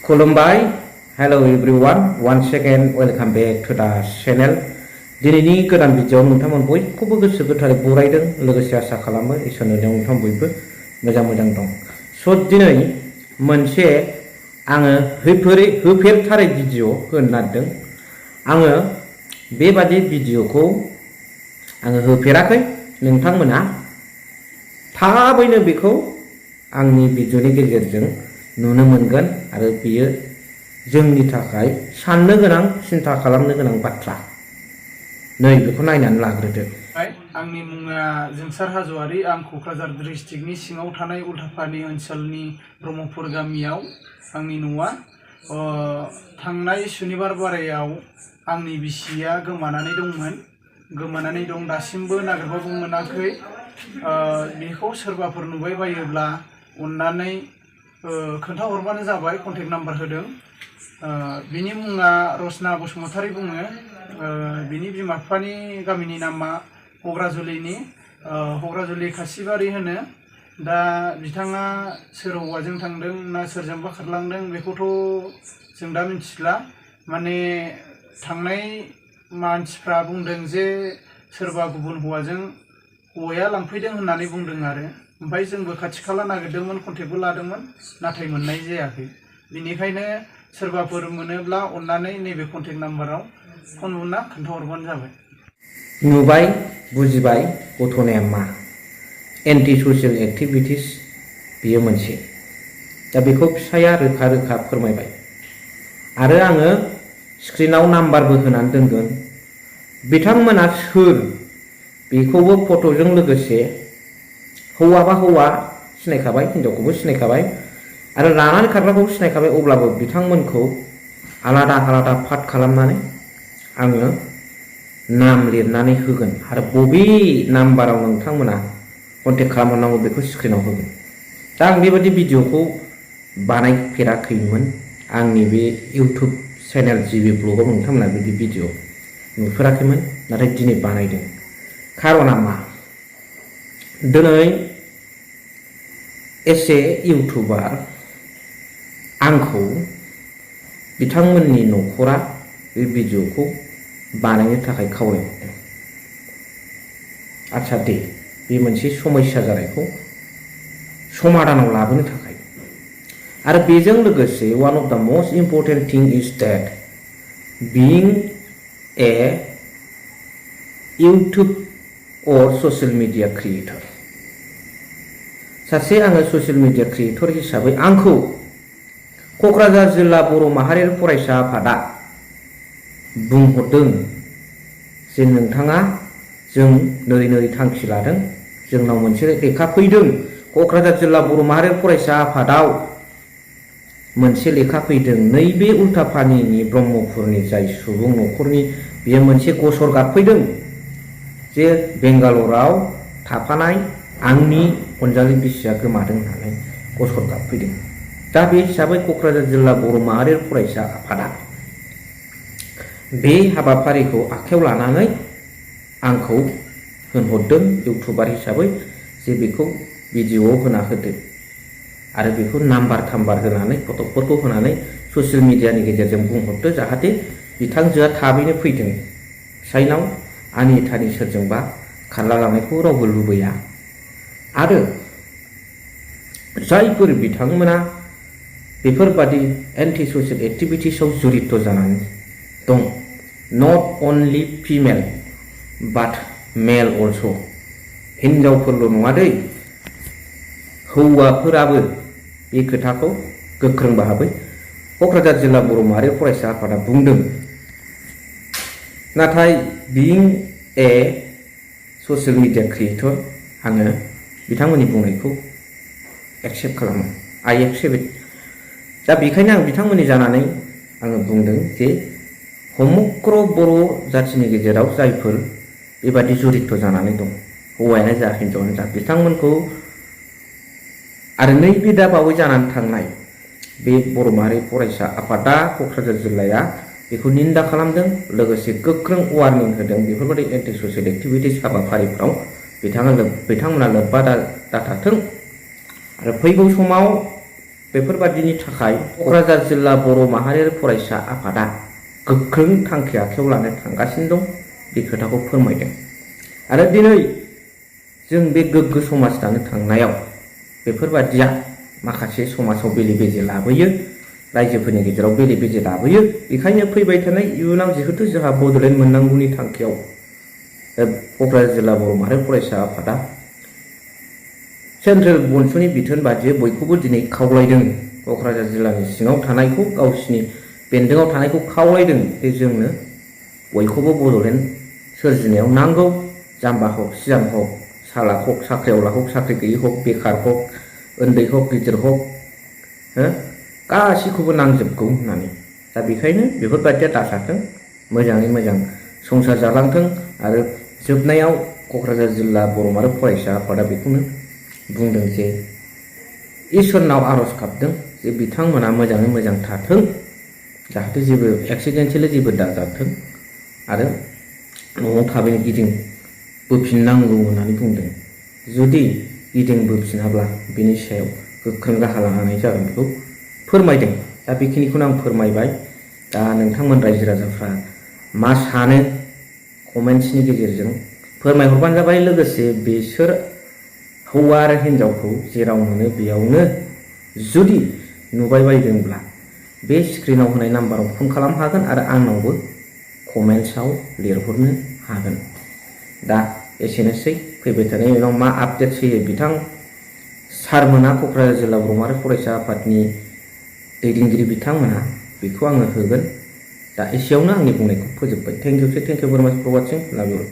खुलुमबाय hello everyone once again welcome back to the channel दिनैनि गोदान भिडियोआव नोंथांमोन बयखौबो गोसो गोथारै बरायदों लोगोसे आसा खालामो इसोरनि अननायाव नोंथां बयबो मोजां दं स' दिनै मोनसे आङो होफेरथारै भिडियो होनो नागिरदों आङो बेबादि भिडियोखौ आङो होफेराखै नोंथांमोना थाबैनो बेखौ आंनि भिडियोनि गेजेरजों नुनो मोनगोन आरो बियो जोंनि थाखाय साननो गोनां सिन्था खालामनो गोनां बाथ्रा नै बेखौ नायनानै लाग्रोदो। आंनि मुङा जोंसार हाज'वारि आं क'क्राझार डिस्ट्रिक्टनि सिङाव थानाय उल्थापानि ओनसोलनि ब्रह्मपुर गामियाव आंनि न'आ थांनाय सुनिबार बारायाव आंनि बिसिया गोमानानै दं दासिमबो नागिरबाबो मोनाखै बेखौ सोरबाफोर नुबाय बायोब्ला अननानै खोन्थाहरबानो जाबाय कन्टेक्ट नाम्बार होदों बिनि मुङा रसना बसुमतारी बुङो बिनि बिमा बिफानि गामिनि नामा हग्राजुलि खासिबारि होनो दा बिथाङा सोर हौवाजों थांदों ना सोरजोंबा खारलांदों बेखौथ' जों दा मिथिला माने थांनाय मानसिफ्रा बुंदों जे सोरबा गुबुन हौवाया लांफैदों होननानै बुंदों आरो ओमफ्राय जोंबो खाथि खाला नागिरदोंमोन कन्टेक्टबो लादोंमोन नाथाय मोननाय जायाखै बेनिखायनो सोरबाफोर मोनोब्ला अननानै नैबे कन्टेक्ट नाम्बाराव फन बुना खोन्थाहरबानो जाबाय। नुबाय बुजिबाय गथ'नाया मा एन्टि ससियेल एक्टिभिटिस बियो मोनसे दा बेखौ फिसाया रोखा फोरमायबाय आरो आङो स्क्रिनाव नाम्बारबो होनानै दोनगोन बिथांमोना सोर बेखौबो फट'जों लोगोसे हौवाबा हौवा सिनायखाबाय हिन्जावखौबो सिनायखाबाय आरो लानानै खारग्राखौबो सिनायखाबाय अब्लाबो बिथांमोनखौ आलादा पार्ट खालामनानै आङो नाम लिरनानै होगोन आरो बबे नाम्बाराव नोंथांमोना कन्टेक्ट खालामहरनांगौ बेखौ स्क्रिनाव होगोन दा आं बेबायदि भिडियोखौ बानायफेराखैमोन आंनि बे इउटुब चेनेल जिबि ब्लगाव नोंथांमोना बिदि भिडियो नुफेराखैमोन नाथाय दिनै बानायदों खारना मा दिनै एसे इउटुबार आंखौ बिथांमोननि न'खरा बे भिडियोखौ बानायनो थाखाय खावलायहरदों आच्छा दे बे मोनसे समस्या जानायखौ समाधानाव लाबोनो थाखाय आरो बेजों लोगोसे वान अफ द मोस्ट इम्पर्टेन्ट थिं इज दैट बीइंग ए इउटुब और ससियेल मिडिया क्रिएटर सासे आङो ससियेल मिडिया क्रिएटर हिसाबै आंखौ क'क्राझार जिल्ला बर' माहारियारि फरायसा आफादा बुंहरदों जे नोंथाङा जों नोरै थांखि लादों जोंनाव मोनसे लेखा फैदों क'क्राझार जिल्ला बर' माहारियारि फरायसा आफादाव मोनसे लेखा फैदों नैबे उल्थापानिनि ब्रह्मपुरनि जाय सुबुं न'खरनि बेयो मोनसे गसर गाबफैदों जे बेंगालराव थाफानाय आंनि अनजालि बिसिया गोमादों होननानै गसर गाबफैदों दा बे हिसाबै क'क्राझार जिल्ला बर' माहारियारि फरायसा आफादा बे हाबाफारिखौ आखायाव लानानै आंखौ होनहरदों इउटुबार हिसाबै जे बेखौ भिडिअ'आव होना होदो आरो बेखौ नाम्बार होनानै फटकफोरखौ होनानै ससियेल मिडियानि गेजेरजों बुंहरदो जाहाथे बिथांजोआ थाबैनो फैथों फिसायनाव आनि थानि सोरजोंबा खारला लांनायखौ रावबो लुबैया आरो जायफोर बिथांमोना बेफोरबादि एन्टि ससियेल एक्टिभिटिसआव जड़ित जानानै दं not only female but mail also हिन्जावफोरल' नङा दै हौवाफोराबो बे खोथाखौ गोख्रों भाबै क'क्राझार जिल्ला बर' माहारि फरायसा आफादा बुंदों नाथाय बीइं ए ससियेल मिडिया क्रिएटर आङो बिथांमोननि बुंनायखौ एक्सेप्ट खालामो आइ एक्सेप्ट इट दा बेखायनो आं बिथांमोननि जानानै आङो बुंदों जे समग्र बर' जाथिनि गेजेराव जायफोर बेबादि जड़ित जानानै दं हौवायानो जा हिन्जावानो जा बिथांमोनखौ आरो नैबे दा बावै जानानै थांनाय बे बर' माहारि फरायसा आफादा क'क्राझार जिल्लाया बेखौ निन्दा खालामदों लोगोसे गोख्रों वार्निं होदों बेफोरबायदि एन्टि ससियेल एक्टिभिटिस हाबाफारिफ्राव बिथांमोना लोब्बा दाथाथों आरो फैगौ समाव बेफोरबादिनि थाखाय क'क्राझार जिल्ला बर' माहारियारि फरायसा आफादा गोख्रों थांखि आखायाव लानो थांगासिनो दं बे खोथाखौ फोरमायदों। आरो दिनै जों बे गोग्गो समाज दानो थांनायाव बेफोरबादिया माखासे समाजाव बेले बेजे लाबोयो, रायजोफोरनि गेजेराव बेले बेजे लाबोयो। बेखायनो फैबाय थानाय इयुनाव जिहेतु जोंहा बड'लेण्ड मोननांगौनि थांखियाव क'क्राझार जिल्ला बर' माहारियारि फरायसा आफादा सेन्ट्रेल बन्स'नि बिथोन बादियै बयखौबो दिनै खावलायदों, क'क्राझार जिल्लानि सिङाव थानायखौ गावसिनि बेन्दोङाव थानायखौ खावलायदों जे जोंनो बयखौबो बड'लेण्ड सोरजिनायाव नांगौ। जाम्बा हक सियान हक, सालाक हक साख्रिआवला हक साख्रि गैयि हक, बेखार हक, उन्दै हक गिदिर हक, गासैखौबो नांजोबगौ होननानै। दा बेखायनो बेफोरबायदिया दाजाथों, मोजाङै मोजां संसार जालांथों। आरो जोबनायाव क'क्राझार जिल्ला बर' माहारियारि फरायसा आफादा बेखौनो बुंदों जे इसोरनाव आर'ज गाबदों जे बिथांमोना मोजाङै मोजां थाथों, जाहाथे जेबो एक्सिडेन्टेलि जेबो दाजाथों आरो न'आव थाबैनो गिदिंबोफिननांगौ होननानै बुंदों। जुदि गिदिंबोफिनाब्ला बिनि सायाव गोख्रों राहा लानाय जागोन बेखौ फोरमायदों। दा बेखिनिखौनो आं फोरमायबाय। दा नोंथांमोन रायजो राजाफ्रा मा सानो कमेन्ट्सनि गेजेरजों फोरमायहरबानो जाबाय। लोगोसे बिसोर हौवा आरो हिन्जावखौ जेराव मोनो बेयावनो जुदि नुबाय बायदोंब्ला बे स्क्रिनाव होनाय नाम्बाराव फन खालामनो हागोन आरो आंनावबो कमेन्ट्सआव लिरहरनो हागोन। दा एसेनोसै, फैबाय थानाय उनाव मा आपडेट होयो बिथां सारमोना, क'क्राझार जिल्ला बर' माहारियारि फरायसा आफादनि दैदेनगिरि बिथांमोना, बेखौ आङो होगोन। दा एसेयावनो आंनि बुंनायखौ फोजोबबाय। थेंक इउ भेरि माच फर वाचिं, लाभ इउ।